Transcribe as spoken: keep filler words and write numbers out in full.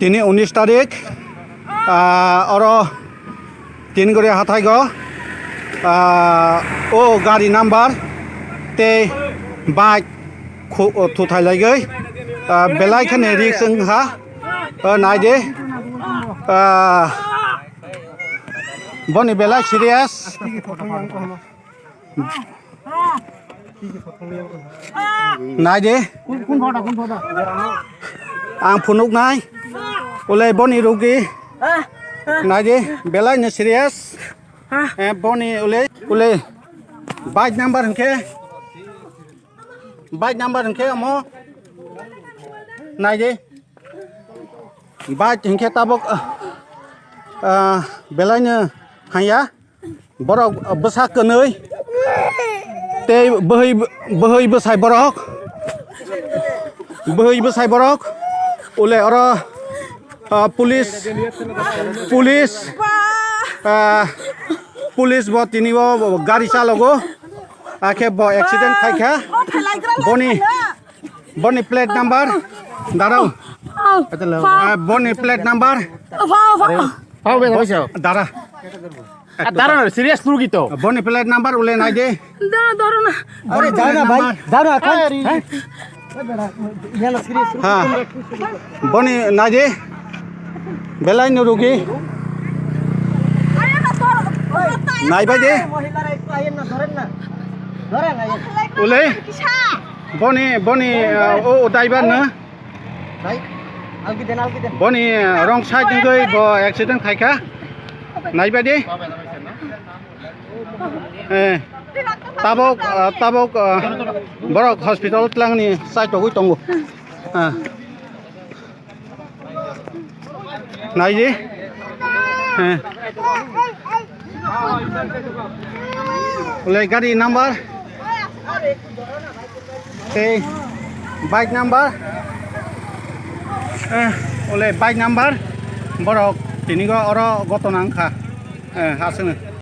Tini unis tarik, ah, oro Tini gori hathaigo, ah, o gari number tei bike khu-, o, thuthai laigwi, ah, belai kheno risk wngkha, o, naidi, ah, boni belai serious. Naidi. Ang phunuknai. Ulai boni rugi. Naidi. Belai no serious. Eh, boni ulai. Ulai. Bike number hwnkhe. Bike number hwnkhe omo. Naidi. Bike hwnkhe tabuk, ah, ah, belai no hanya. Borok bwsa kwnwi tei bwhwi, bwhwi bwsai borok, bwhwi bwsai borok ule oro, ah, police, police, ah, police bo tini o gari chalogo, akhe bo accident khaikha. Boni Boni plate number, darao. Ah, boni plate number. Pao be, pao. Dara. Ah, dara na, serious rugi to. Boni plate number ule naidi. Dara, dara na. Are, jao na, bhai. Jao na, khan. Ha? Boni naidi. Belai no rugi. Naibai de. Ule. Boni, boni, uh, o, o driver no. Boni, uh, wrong side wngwi bo accident khaikha. Naibai de. Eh, tabok, uh, tabok, uh, borok hospital tlangni side togwi tongo. Ah. Naidi. Eh. Ulai gari number. Tei bike number. Eh, ulai bike number. Borok tini go oro gotona wngkha. Eh, aswkno.